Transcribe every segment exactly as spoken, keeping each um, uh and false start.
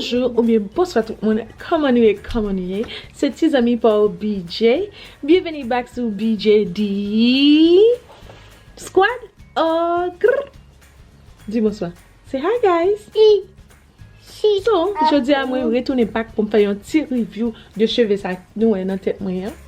Bonjou oubyen bonswa tout moun. Kòman nou ye? Kòman nou ye? Se ti zanmi pa w B J. Byenveni back sou B J D Squad. Oh, grr. Di bonswa. Say hi, guys. So, jodi a mwen retounen back pou m fè yon ti review de cheve sa nou wè nan tèt mwen an.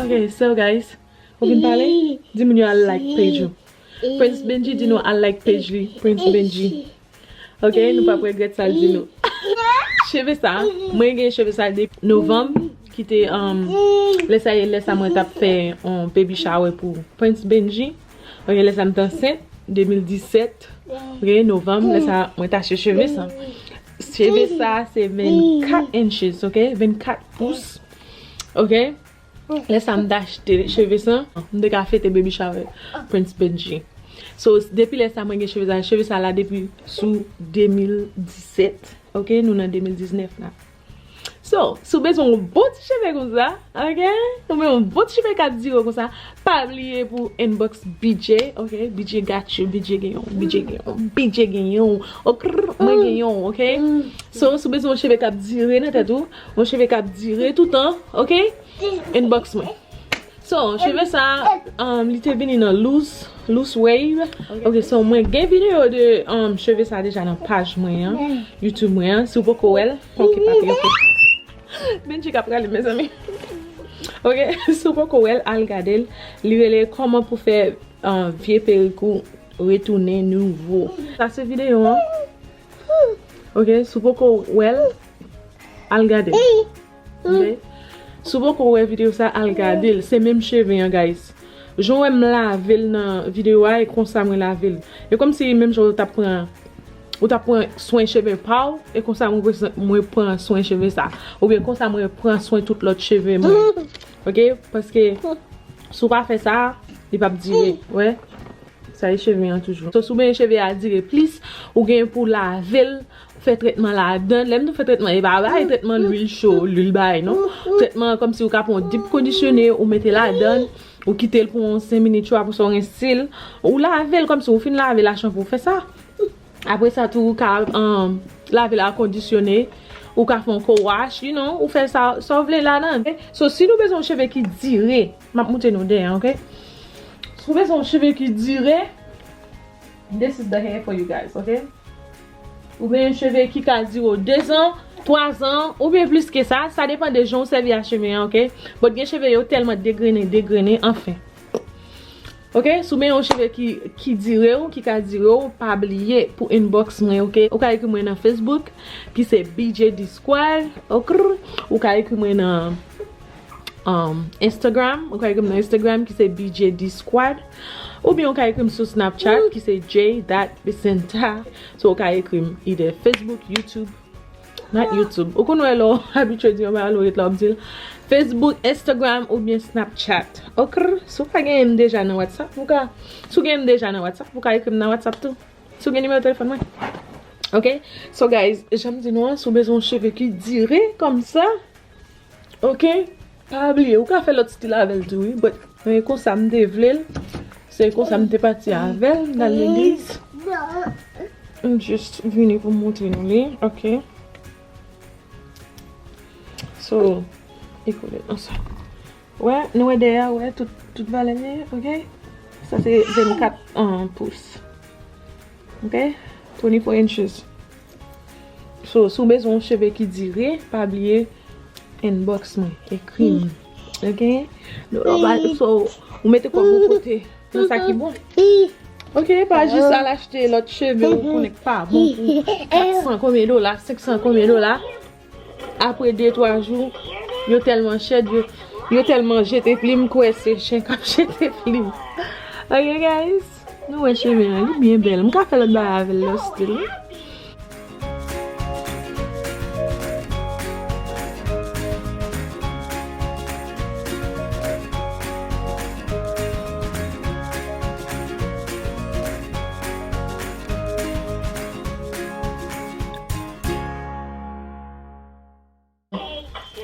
Ok, so guys, ou vin pale? Di moun yo al like page ou. Prince Benji di nou al like page li. Prince Benji. Ok, nou p ap regrèt sa l di nou. Cheve sa, mwen gen cheve sa depi novanm, ki te, um, lè sa ye, lè sa mwen t ap fè yon baby shower pou Prince Benji. Ok, lè sa m t ansent, de mil disèt. Ok, novanm, lè sa mwen t achte cheve sa. Cheve sa se vennkat inches, ok? Vennkat pous. Ok? Lè sa m t achte cheve sa, m te ka fete baby shower Prince Benji. So, depi lè sa mwen gen cheve sa, cheve sa la depi sou de mil disèt. Ok, nou nan de mil diznèf la. So, si w bezwen yon bon ti cheve konsa, ok? Ou bezwen yon bon ti cheve k ap dire w konsa, pa bliye pou inbox B J, ok? B J got you, B J gen yon, B J gen yon, B J gen yon, ok? Mwen gen yon, ok? So, si w bezwen yon cheve k ap dire nan tèt ou, yon cheve k ap dire toutan, ok? Inbox mwen. So, cheve sa, um, li te vini nan Loose, Loose Wave. Ok, so mwen gen videyo de um, cheve sa deja nan paj mwen an, YouTube mwen an. Si w poko wè l, ok, papi, ok. Benji k ap rale, mezanmi. Ok, si w poko wè l, al gade l. Li rele kòman pou fè um, vye perik ou retounen nouvo. Sa se videyo an. Ok, si w poko wè l, al gade l. Ok? Si w poko wè videyo sa, al gade l. Se menm cheve an, guys. Jan w wè m lave l nan videyo a, e konsa mwen lave l. E kòmsi menm jan w t ap pran, ou t ap pran swen cheve pa w, e konsa mwen pran, mwen pran swen cheve sa. Oubyen konsa mwen pran swen tout lòt cheve mwen. Ok? Paske si w pa fè sa, li p ap dire. Wè? Sa e cheve an toujou. So, si w bezwen cheve a dire plis, ou gen pou lave l, fè trètman ladan l. Lè m di w fè trètman, e pa bay trètman lwil cho, lwil bay, non. Trètman kòmsi ou ka pran yon deep conditioner, ou mete ladan l, ou kite l pou yon senk minit, cho, apre sa w rense l, ou lave l kòmsi ou fin lave l a chanpou, fè sa. Apre sa tou, ou ka um, lave l a kondisyone, ou ka fè yon co-wash, you know, ou fè sa, sa w vle ladan l. So, si nou bezwen yon cheve ki dire, m ap montre nou dèyè, ok? Si w bezwen yon cheve ki dire, this is the hair for you guys, ok? Ou bezwen cheve ki ka dire w de zan, twa zan, oubyen plis ke sa. Sa depann de jan w sèvi a cheve an, ok? But gen cheve yo tèlman degrennen, degrennen, anfen. Ok? Si w bezwen yon cheve ki, ki dire w, ki ka dire w, pa bliye pou inbox mwen, ok? Ou ka ekri mwen nan Facebook, ki se B J D Squad, ok? Ou ka ekri mwen nan um, Instagram. Ou ka ekri m nan Instagram ki se B J D Squad. Oubyen ou ka ekri m sou Snapchat ki se J dot Vicenta. So ou ka ekri m either Facebook, YouTube. Not YouTube. Ou konn wè lè w abitye di yon bagay lè w ret la w ap di l. Facebook, Instagram oubyen Snapchat. Ok? Si w pa genyen m deja nan WhatsApp, ou ka. Si w genyen m deja nan WhatsApp, ou ka ekri m nan WhatsApp tou. Si w gen nimewo telefòn mwen. Ok? So guys, jan m di nou an, si w bezwen yon cheve ki dire kòmsa, ok? Pa bliye, ou ka fè lòt stil avè l tou, wi. But, e konsa m te vle l. Se konsa m te pati avè l nan legliz. M just vini pou m montre nou li, ok? So, e kouvèt ansanm. Wè, nou wè dèyè a, wè, tout, tout valè li, ok? Sa se vennkat, um, pous. Ok? Twenty-four inches. So, si w bezwen yon cheve ki dire, pa bliye inbox mwen, ekri m. Ok? No, no, pa, so, ou mete kòb yon kote. Nan sa ki bon. Ok, pa jis al achte lòt cheve ou konnen k pa bon pou kat san konbyen dola, senk san konbyen dola. Apre de, twa jou, yo tèlman chèd, yo, yo tèlman jete plim, kwè se chen k ap jete plim. Ok, guys? Nou wè cheve an, li byen bèl. M ka fè lòt bagay avè l lè stil, wi.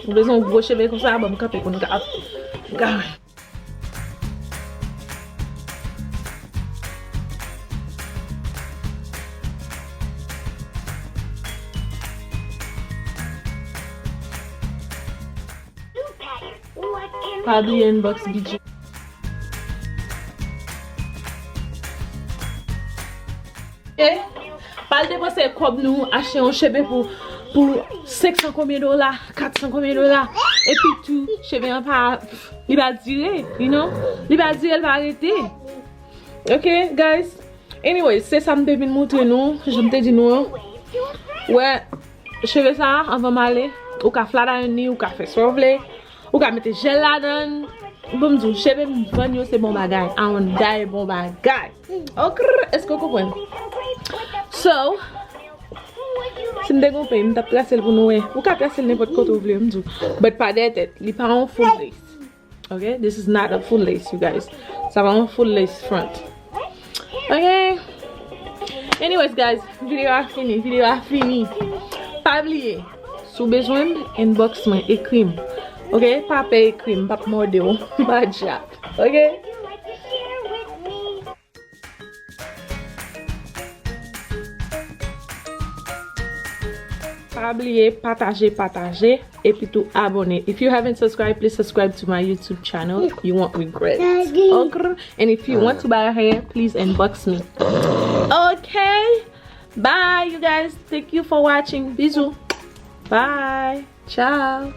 Ou bezwen yon gwo cheve konsa, ban m kanpe pou n ka, ka. Pa bliye inbox B J. Ok? Pa al depanse kòb nou achte yon cheve pou, pou senk san konbyen dola, kat san konbyen dola. Epi tou, cheve an pa, li pa dire, you know? Li pa dire, li pa rete. Ok, guys? Anyway, se sa m te vin montre nou, jan m te di nou an. Wè, cheve sa, anvan m ale, ou ka flat iron li, ou ka fè sa w vle. Ou ka mete jèl ladan l. Bon, m di w, cheve m vann yo se bon bagay. Awanday bon bagay. Ok, èske w konprann? So, si m te gon peny, m t ap trase l pou nou wè. Ou ka trase l nenpòt kote w vle, m di w. But pa dèyè tèt. Li pa yon full lace. Ok? This is not a full lace, you guys. Sa pa yon full lace front. Ok? Anyways, guys, videyo a fini, videyo a fini. Pa bliye, si w bezwen m, inbox mwen, ekri m. Ok? Pa pè ekri m, m p ap mòde w. M pa djab. Ok? If you like to share with me. If you like to share with me. Pa bliye pataje, pataje, epi tou abone. If you haven't subscribed, please subscribe to my YouTube channel. You won't regret. Okay? And if you want to buy a hair, please inbox me. Okay? Bye, you guys. Thank you for watching. Bisous. Bye. Ciao.